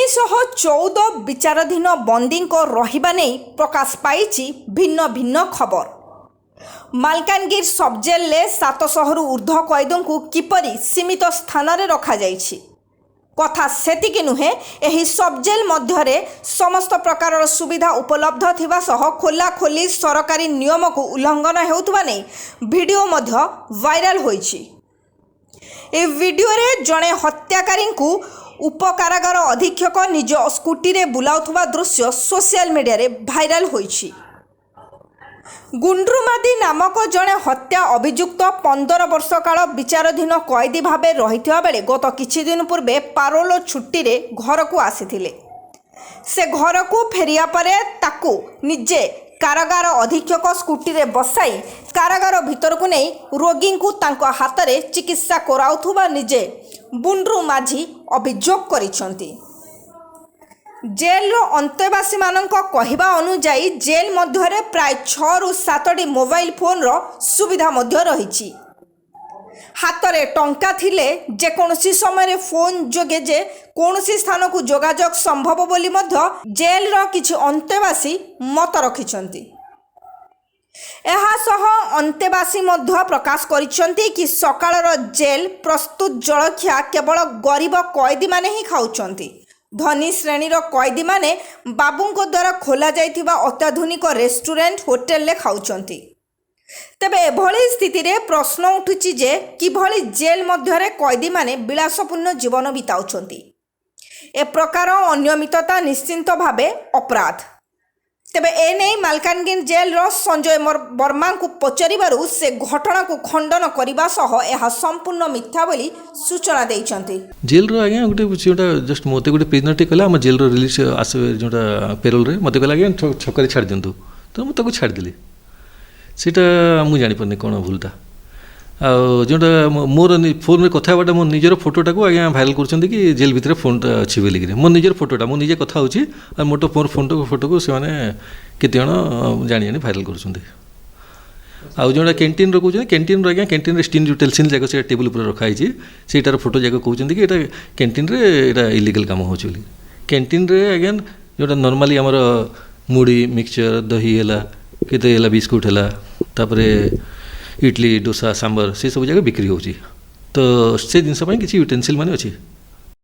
314 ବିଚାରାଧୀନ ବନ୍ଦୀଙ୍କ ରହିବା ନେଇ ପ୍ରକାଶ ପାଇଛି ଭିନ୍ନ ଭିନ୍ନ ଖବର। ମାଲକାନଗିରି ସବଜେଲରେ 700ରୁ ଉର୍ଦ୍ଧ୍ୱ କଏଦୀଙ୍କୁ କିପରି ସୀମିତ ସ୍ଥାନରେ ରଖାଯାଇଛି? କଥା ସେତିକି ନୁହେଁ, ଏହି ସବଜେଲ ମଧ୍ୟରେ ସମସ୍ତ ପ୍ରକାରର ସୁବିଧା ଉପଲବ୍ଧ ଥିବା ସହ ଖୋଲାଖୋଲି ସରକାରୀ ନିୟମକୁ ଉଲ୍ଲଂଘନ ହେଉଥିବା ନେଇ ଭିଡ଼ିଓ ମଧ୍ୟ ଭାଇରାଲ ହୋଇଛି। ଏହି ଭିଡ଼ିଓରେ ଜଣେ ହତ୍ୟାକାରୀଙ୍କୁ ଉପକାରାଗାର ଅଧୀକ୍ଷକ ନିଜ ସ୍କୁଟିରେ ବୁଲାଉଥିବା ଦୃଶ୍ୟ ସୋସିଆଲ ମିଡ଼ିଆରେ ଭାଇରାଲ ହୋଇଛି। ଗୁଣ୍ଡ୍ରୁମାଦି ନାମକ ଜଣେ ହତ୍ୟା ଅଭିଯୁକ୍ତ 15 ବର୍ଷ କାଳ ବିଚାରାଧୀନ କଏଦୀ ଭାବେ ରହିଥିବା ବେଳେ ଗତ କିଛି ଦିନ ପୂର୍ବେ ପାରୋଲ ଛୁଟିରେ ଘରକୁ ଆସିଥିଲେ। ସେ ଘରକୁ ଫେରିବା ପରେ ତାକୁ ନିଜେ କାରାଗାର ଅଧୀକ୍ଷକ ସ୍କୁଟିରେ ବସାଇ କାରାଗାର ଭିତରକୁ ନେଇ ରୋଗୀଙ୍କୁ ତାଙ୍କ ହାତରେ ଚିକିତ୍ସା କରାଉଥିବା ନିଜେ ବୁଣ୍ଡ୍ରୁ ମାଝୀ ଅଭିଯୋଗ କରିଛନ୍ତି। ଜେଲର ଅନ୍ତେବାସୀମାନଙ୍କ କହିବା ଅନୁଯାୟୀ, ଜେଲ ମଧ୍ୟରେ ପ୍ରାୟ 6ରୁ 7ଟି ମୋବାଇଲ ଫୋନ୍ର ସୁବିଧା ମଧ୍ୟ ରହିଛି। ହାତରେ ଟଙ୍କା ଥିଲେ ଯେକୌଣସି ସମୟରେ ଫୋନ୍ ଯୋଗେ ଯେ କୌଣସି ସ୍ଥାନକୁ ଯୋଗାଯୋଗ ସମ୍ଭବ ବୋଲି ମଧ୍ୟ ଜେଲର କିଛି ଅନ୍ତେବାସୀ ମତ ରଖିଛନ୍ତି। ଏହା ସହ ଅନ୍ତେବାସୀ ମଧ୍ୟ ପ୍ରକାଶ କରିଛନ୍ତି କି ସକାଳର ଜେଲ ପ୍ରସ୍ତୁତ ଜଳଖିଆ କେବଳ ଗରିବ କଏଦୀମାନେ ହିଁ ଖାଉଛନ୍ତି। ଧନୀ ଶ୍ରେଣୀର କଏଦୀମାନେ ବାବୁଙ୍କ ଦ୍ୱାରା ଖୋଲାଯାଇଥିବା ଅତ୍ୟାଧୁନିକ ରେଷ୍ଟୁରାଣ୍ଟ, ହୋଟେଲରେ ଖାଉଛନ୍ତି। ତେବେ ଏଭଳି ସ୍ଥିତିରେ ପ୍ରଶ୍ନ ଉଠୁଛି ଯେ କିଭଳି ଜେଲ ମଧ୍ୟରେ କଏଦୀମାନେ ବିଳାସପୂର୍ଣ୍ଣ ଜୀବନ ବିତାଉଛନ୍ତି? ଏ ପ୍ରକାର ଅନିୟମିତତା ନିଶ୍ଚିତ ଭାବେ ଅପରାଧ। ତେବେ ଏନେଇ ମାଲକାନଗିରି ଜେଲର ସଞ୍ଜୟ ବର୍ମାଙ୍କୁ ପଚାରିବାରୁ ସେ ଘଟଣାକୁ ଖଣ୍ଡନ କରିବା ସହ ଏହା ସମ୍ପୂର୍ଣ୍ଣ ମିଥ୍ୟା ବୋଲି ସୂଚନା ଦେଇଛନ୍ତି। ଜେଲ୍ର ଆଜ୍ଞା, ଗୋଟେ ଯେଉଁଟା ଜଷ୍ଟ ମୋତେ ଗୋଟେ ପ୍ରିଜନରଟେ କହିଲା, ଆମ ଜେଲ୍ର ରିଲିଜ୍ ଆସେ ଯେଉଁଟା ପେରୋଲରେ, ମୋତେ କହିଲା, ଆଜ୍ଞା, ଛକରେ ଛାଡ଼ି ଦିଅନ୍ତୁ। ତ ମୁଁ ତାକୁ ଛାଡ଼ିଦେଲି। ସେଇଟା ମୁଁ ଜାଣିପାରୁନି କ'ଣ ଭୁଲଟା। ଆଉ ଯେଉଁଟା ମୋର ଫୋନ୍ରେ କଥା ହେବାଟା, ମୋ ନିଜର ଫଟୋଟାକୁ ଆଜ୍ଞା ଭାଇରାଲ୍ କରୁଛନ୍ତି କି ଜେଲ୍ ଭିତରେ ଫୋନ୍ଟା ଅଛି ବୋଲିକିରି। ମୋ ନିଜର ଫଟୋଟା, ମୁଁ ନିଜେ କଥା ହେଉଛି ଆଉ ମୋର ଫୋନ୍ଟାକୁ, ଫଟୋକୁ ସେମାନେ କେତେ ଜଣ ଜାଣି ଜାଣି ଭାଇରାଲ୍ କରୁଛନ୍ତି। ଆଉ ଯେଉଁଟା କ୍ୟାଣ୍ଟିନ୍ର କହୁଛନ୍ତି, କ୍ୟାଣ୍ଟିନ୍ର ଆଜ୍ଞା, କ୍ୟାଣ୍ଟିନ୍ରେ ଷ୍ଟିଲ୍ ୟୁଟେନ୍ସିଲ୍ ଯାକ ସେ ଟେବୁଲ୍ ଉପରେ ରଖାହେଇଛି। ସେଇଟାର ଫଟୋ ଯାକ କହୁଛନ୍ତି କି ଏଇଟା କ୍ୟାଣ୍ଟିନ୍ରେ ଏଇଟା ଇଲିଗାଲ୍ କାମ ହେଉଛି ବୋଲି। କ୍ୟାଣ୍ଟିନ୍ରେ ଆଜ୍ଞା, ଯେଉଁଟା ନର୍ମାଲି ଆମର ମୁଢ଼ି, ମିକ୍ସଚର୍, ଦହି ହେଲା, କେତେ ହେଲା, ବିସ୍କୁଟ୍ ହେଲା, ତାପରେ ଇଡ଼ଲି, ଦୋସା, ସାମ୍ବର, ସେସବୁ ଯାକ ବିକ୍ରି ହେଉଛି। ତ ସେ ଜିନିଷ ପାଇଁ କିଛି ୟୁଟେନ୍ସିଲ୍ ମାନେ ଅଛି।